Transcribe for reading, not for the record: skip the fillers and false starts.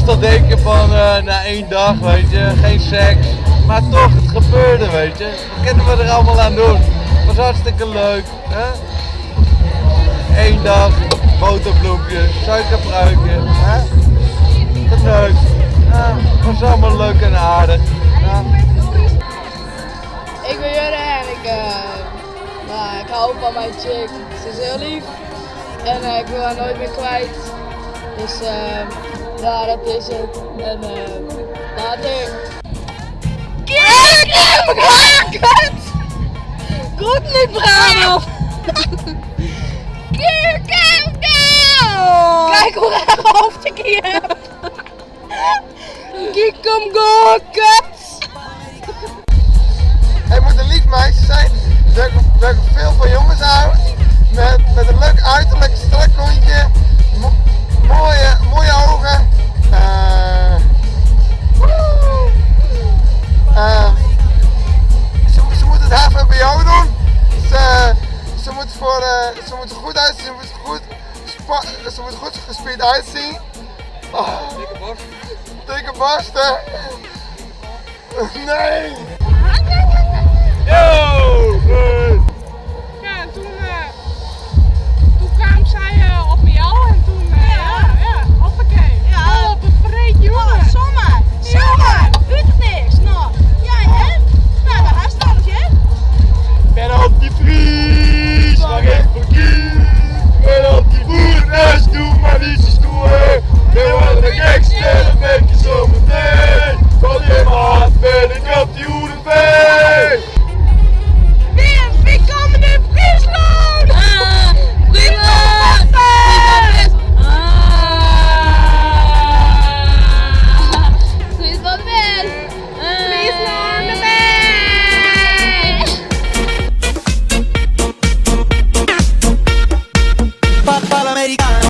Meestal denk je van na één dag, weet je, geen seks. Maar toch, het gebeurde, weet je. Wat kunnen we er allemaal aan doen? Het was hartstikke leuk, hè? Eén dag, boterbloempje, suikerpruikje, hè? Geneukt. Ja, was allemaal leuk en aardig. Ja. Ik ben Jurre en ik, nou, ik hou van mijn chick. Ze is heel lief en ik wil haar nooit meer kwijt. Dus ja, dat is het. En later. Kut! Goed niet, Brabant! Kijk hoe raar hoofd ik hier heb. Kijk hem go, kut! Het moet een lief meisje zijn, welke veel van jongens houdt, met een leuk uiterlijk, strak kontje, mooie ogen. Ze moet het HVBO doen. Ze moet er goed uitzien, ze moet goed gespierd uitzien. Oh. Dikke borst. Dikke borsten. Nee! Yo!